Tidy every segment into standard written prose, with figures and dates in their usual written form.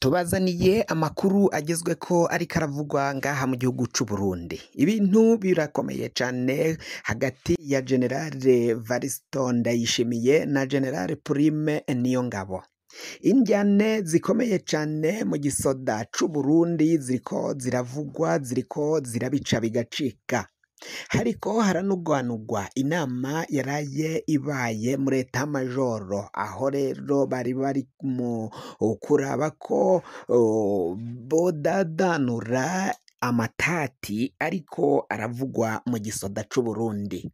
Tubazaniye amakuru agezweko ariko aravugwa ngaha mu gihugu c'Uburundi. Ibintu birakomeye cane hagati ya Generale Variston Ndayishimiye na Generale Prime Niyongabo. Indyane zikomeye cane mu gisoda c'Uburundi ziriko ziravugwa, ziriko zirabica bigacika. Hariko haranugwanugwa inama yaraye ibaye muri eta majoro, aho rero bari bari mu kuraba ko bodadanura amatati ariko aravugwa mu gisoda c'Uburundi.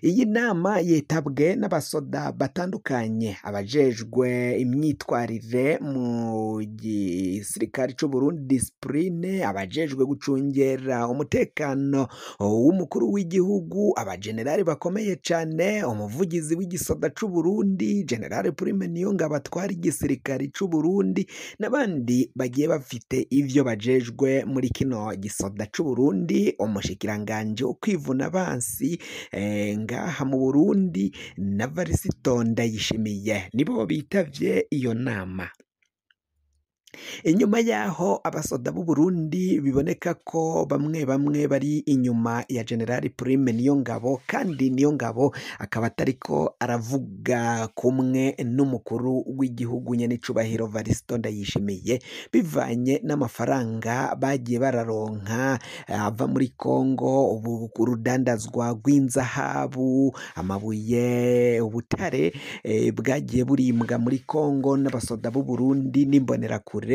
Iyi nama yitabwe n'abasoda batandukanye, abajejwe imyitwarire mu gisirikare c'Uburundi disipurine, abajejwe gucungera umutekano w'umukuru w'igihugu, abajenerali bakomeye cane, umuvugizi w'igisoda c'Uburundi, Generale Prime Niyongabo atwara igisirikare c'Uburundi n'abandi bagiye bafite ivyo bajejwe muri kino gisoda c'Uburundi, umushikiranganji wo kwivuna abansi ngaha mu Burundi na Varisito Ndayishimiye nibo bitavye iyo nama. Inyuma yaho abasoda b'Uburundi biboneka ko bamwe bamwe bari inyuma ya Generali Prime Niyongabo, kandi Niyongabo akaba atariko aravuga kumwe n'umukuru w'igihugu nyen'icubahiro Varisito Ndayishimiye, bivanye n'amafaranga bagiye bararonka ava muri Kongo, urudandazwa rw'inzahabu, amabuye, ubutare bwagiye burimbwa muri Kongo n'abasoda b'Uburundi n'imbonerakure,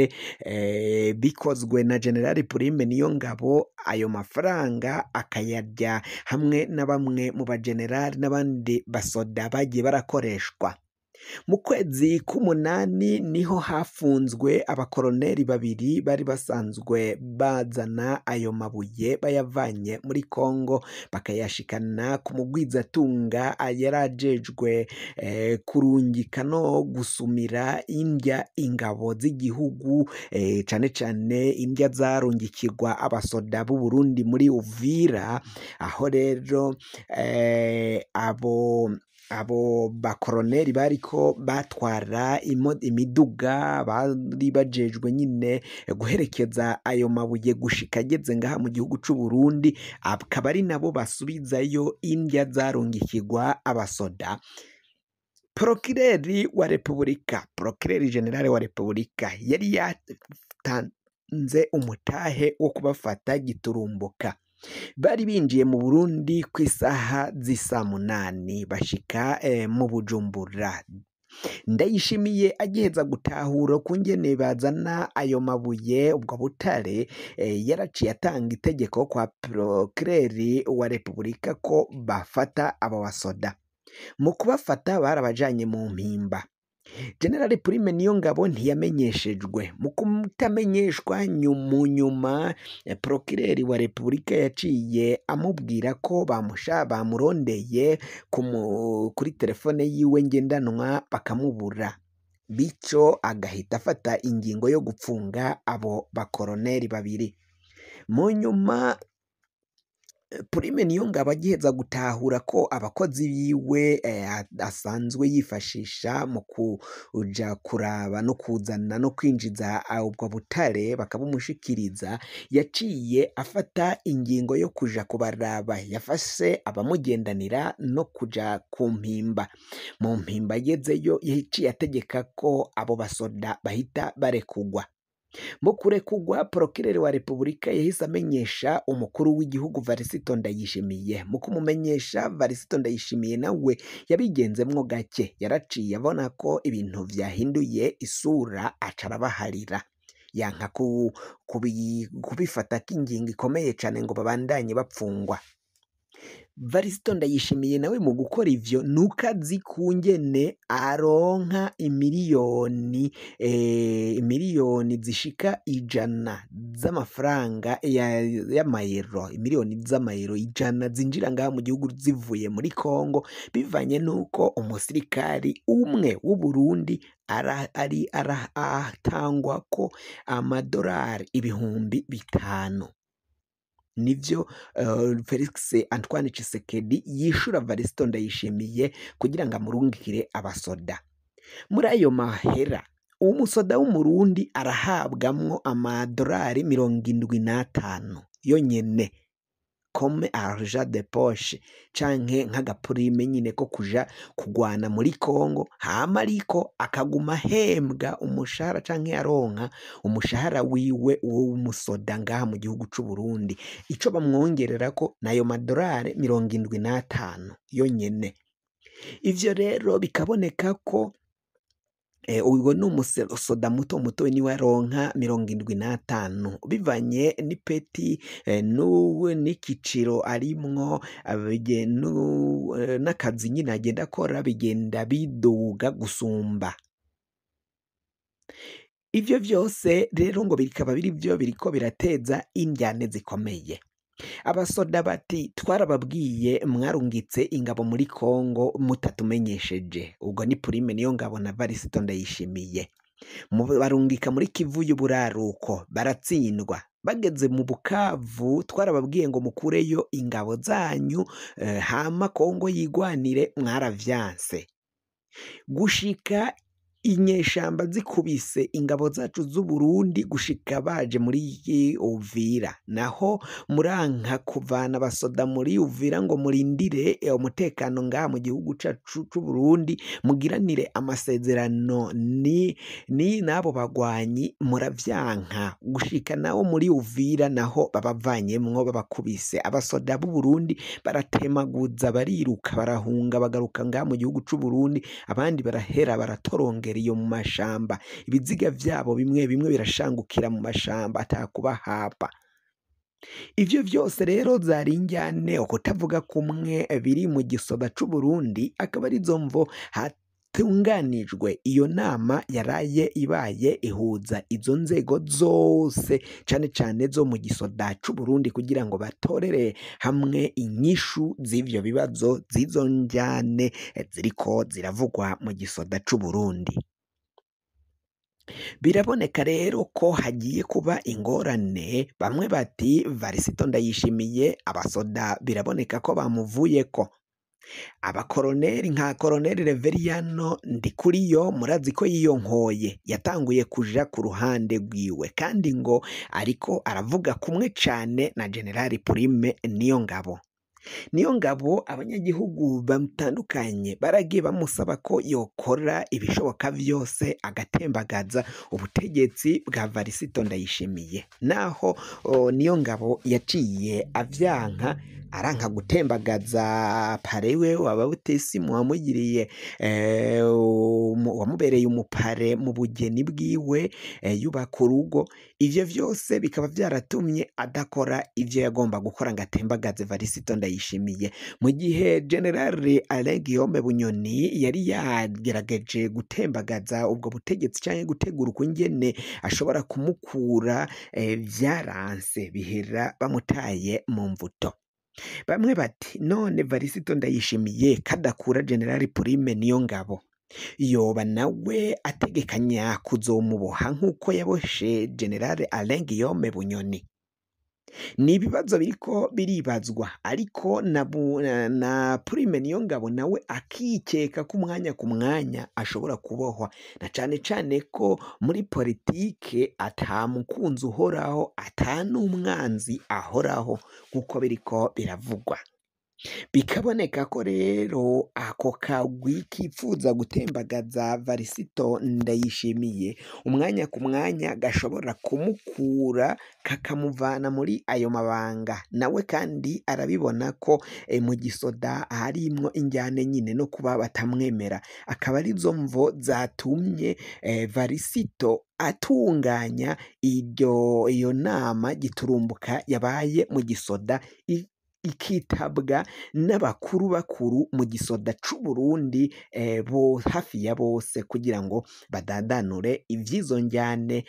bikozwe na Generali Prime Niyongabo, ayo mafaranga akayarya hamwe na bamwe mu bajenerali n'abandi basoda bagiye barakoreshwa. Mu kwezi k'umunani niho hafunzwe abakoroneri babiri bari basanzwe bazana ayo mabuye bayavanye muri Kongo bakayashikana ku mugwizatunga yari ajejwe kurungika no gusumira indya ingabo z'igihugu, cane cane indya zarungikirwa abasoda b'Uburundi muri Uvira, aho rero abo bakoroneri bariko batwara imiduga bari bajejwe nyine guherekeza ayo mabuye gushika ageze ngaha mu gihugu c'Uburundi, akaba ari nabo basubizayo indya zarungikirwa abasoda. Prokireri wa Repubulika, Prokireri Generale wa Repubulika yari yatanze umutahe wo kubafata giturumbuka. Bari binjiye mu Burundi kw'isaha z'isa munani bashika mu Bujumbura. Ndayishimiye agiheza gutahura ukungene bazana ayo mabuye ubwo butare, yaraciye atanga itegeko kwa Prokireri wa Repubulika ko bafata abo basoda. Mu kubafata barabajanye mu mpimba. Generali Prime Niyongabo ntiyamenyeshejwe. Mu kutamenyeshwa mu nyuma, Prokireri wa Repubulika yaciye amubwira ko bamurondeye kuri telefone yiwe ngendanwa bakamubura, bityo agahita afata ingingo yo gupfunga abo bakoroneri babiri. Mu nyuma Prime Niyongabo agiheza gutahura ko abakozi biwe asanzwe yifashisha mu kuja kuraba no kuzana no kwinjiza ubwo butare bakabumushikiriza, yaciye afata ingingo yo kuja kubaraba. Yafashe abamugendanira no kuja ku mpimba. Mu mpimba agezeyo yaciye ategeka ko abo basoda bahita barekugwa. Mu kurekugwa, Prokireri wa Repubulika yahise amenyesha umukuru w'igihugu Varisito Ndayishimiye. Mu kumumenyesha, Varisito Ndayishimiye nawe yabigenzemwo gake, yaraciye abona ko ibintu vyahinduye isura aca arabaharira, yanka kubifata k'ingingo ikomeye cane ngo babandanye bapfungwa. Varisito Ndayishimiye nawe mu gukora ivyo nuko azi kungene aronka imiliyoni zishika 100 z'amafaranga y'amayero, imiliyoni z'amayero 100 zinjira ngaha mu gihugu zivuye muri Kongo, bivanye nuko umusirikari umwe w'Uburundi ari atangwa ko amadorari 5,000. Nivyo Felix Antoine Tshisekedi yishura Varisito Ndayishimiye kugira ngo amurungikire abasoda. Muri ayo mahera Umusoda w'Umurundi arahabwamwo amadorari 75 yonyene comme argent de poche, canke nk'agaprime nyine ko kuja kugwana muri Kongo, hama ariko akaguma ahembwa umushahara canke aronka umushahara wiwe w'umusoda ngaha mu gihugu c'u Burundi. Ico bamwongererako nayo madorari 75 yonyene. Ivyo rero bikaboneka ko ubwo ni umusoda muto muto niwe aronka 75 bivanye n'ipeti n'ikiciro arimwo, n'akazi nyine agenda akora bigenda biduga gusumba. Ivyo vyose rero ngo bikaba biri vyo biriko birateza indyane zikomeye. Abasoda bati twarababwiye, mwarungitse ingabo muri Kongo mutatumenyesheje. Ubwo ni Prime Niyongabo na Varisito Ndayishimiye. Barungika muri Kivu y'uburaruko baratsindwa. Bageze mu Bukavu twarababwiye ngo mukureyo ingabo zanyu, hama Kongo yigwanire, mwaravyanse. Gushika inyeshamba zikubise ingabo zacu z'Uburundi gushika baje muri Uvira, naho muranka kuvana abasoda muri Uvira ngo murindire umutekano ngaha mu gihugu cacu c'Uburundi, mugiranire amasezerano ni n'abo bagwanyi, muravyanka. Gushika naho muri Uvira naho babavanyemwo babakubise. Abasoda b'Uburundi baratemaguza, bariruka, barahunga, bagaruka ngaha mu gihugu c'Uburundi, abandi barahera baratorongera iyo mu mashamba, ibiziga vyabo bimwe bimwe birashangukira mu mashamba atakubahapa. Ivyo vyose rero zari injyane ukutavuga kumwe biri mu gisoda c'Uburundi, akaba arizo mvo hatunganijwe iyo nama yaraye ibaye ihuza izo nzego zose cane cane zo mu gisoda c'Uburundi kugira ngo batorere hamwe inyishu z'ivyo bibazo z'izo njyane ziriko ziravugwa mu gisoda c'Uburundi. Biraboneka rero ko hagiye kuba ingorane, bamwe bati Varisito Ndayishimiye abasoda biraboneka ko bamuvuyeko. Abakoroneri nka Koroneri Reveriyano Ndikuriyo murazi ko yiyonkoye, yatanguye kuja ku ruhande rwiwe, kandi ngo ariko aravuga kumwe cane na Generali Prime Niyongabo. Niyongabo abanyagihugu batandukanye baragiye bamusaba ko yokora ibishoboka vyose agatembagaza ubutegetsi bwa Varisito Ndayishimiye, naho Niyongabo yaciye avyanka, aranka gutembagaza parewe wababutesimu wamugiriye wamubereye umupare mu bugeni bwiwe, yubaka urugo. Ivyo vyose bikaba vyaratumye adakora ivyo yagomba gukora ngo atembagaze Varisito Ndayishimiye. Mu gihe General Alain Guillaume Bunyoni yari yagerageje gutembagaza ubwo butegetsi canke gutegura ukungene ashobora kumukura, vyaranse bihera bamutaye mu mvuto. Bamwe bati none Varisito Ndayishimiye kadakura General Prime Niyongabo, yoba nawe ategekanya kuzomuboha nk'uko yaboshe General Alain Guillaume Bunyoni. Ni ibibazo biriko biribazwa, ariko na Prime Niyongabo nawe akikeka ko umwanya ku mwanya ashobora kubohwa, na cane cane ko muri politike ata mukunzi uhoraho, ata n'umwanzi ahoraho nk'uko biriko biravugwa. Bikaboneka ko rero ako kagwi kipfuza gutembagaza Varisito Ndayishimiye umwanya ku mwanya gashobora kumukura kakamuvana muri ayo mabanga. Nawe kandi arabibona ko mu gisoda harimwo injyane nyine no kuba batamwemera, akaba arizo mvo zatumye Varisito atunganya iyo nama giturumbuka yabaye mu gisoda, ikitabwa n'abakuru bakuru mu gisoda c'Uburundi, bo hafi ya bose, kugira ngo badadanure ivy'izo njyane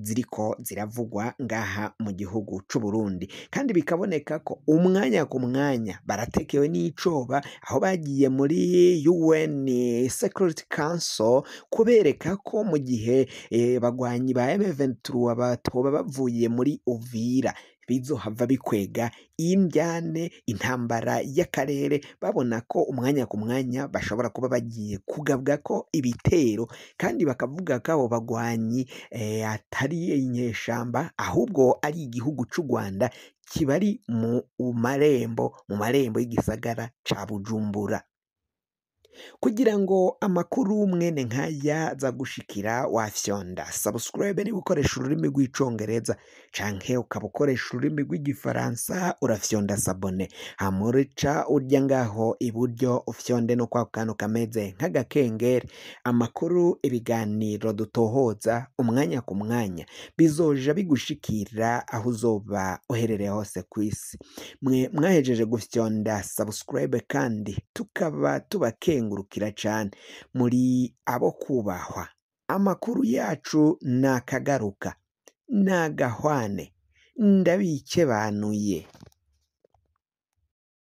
ziriko ziravugwa ngaha mu gihugu c'Uburundi. Kandi bikaboneka ko umwanya ku mwanya baratekewe n'icoba, aho bagiye muri UN Security Council kubereka ko mu gihe bagwanyi ba M23 batoba bavuye muri Uvira, bizohava bikwega indyane, intambara y'akarere. Babona ko umwanya ku mwanya bashobora kuba bagiye kugabwa ko ibitero, kandi bakavuga ko abo bagwanyi atari inyeshamba ahubwo ari igihugu c'u Rwanda kibari mu marembo y'igisagara ca Bujumbura. Kugira ngo amakuru mwene nkaya aza gushikira, wafyonda subscribe niba ukoresha ururimi rw'icongereza, canke ukaba ukoresha ururimi rw'igifaransa urafyonda s'abonner, hama urica urya ngaho iburyo ufyonde no kwa kantu kameze nk'agakengeri. Amakuru, ibiganiro dutohoza umwanya ku mwanya bizoja bigushikira aho uzoba uherereye hose kw'isi. Mwe mwahejeje gufyonda subscribe kandi tukaba tubakengurukira cane, muri abo kubahwa. Amakuru yacu nakagaruka, nagahwane, ndabikebanuye.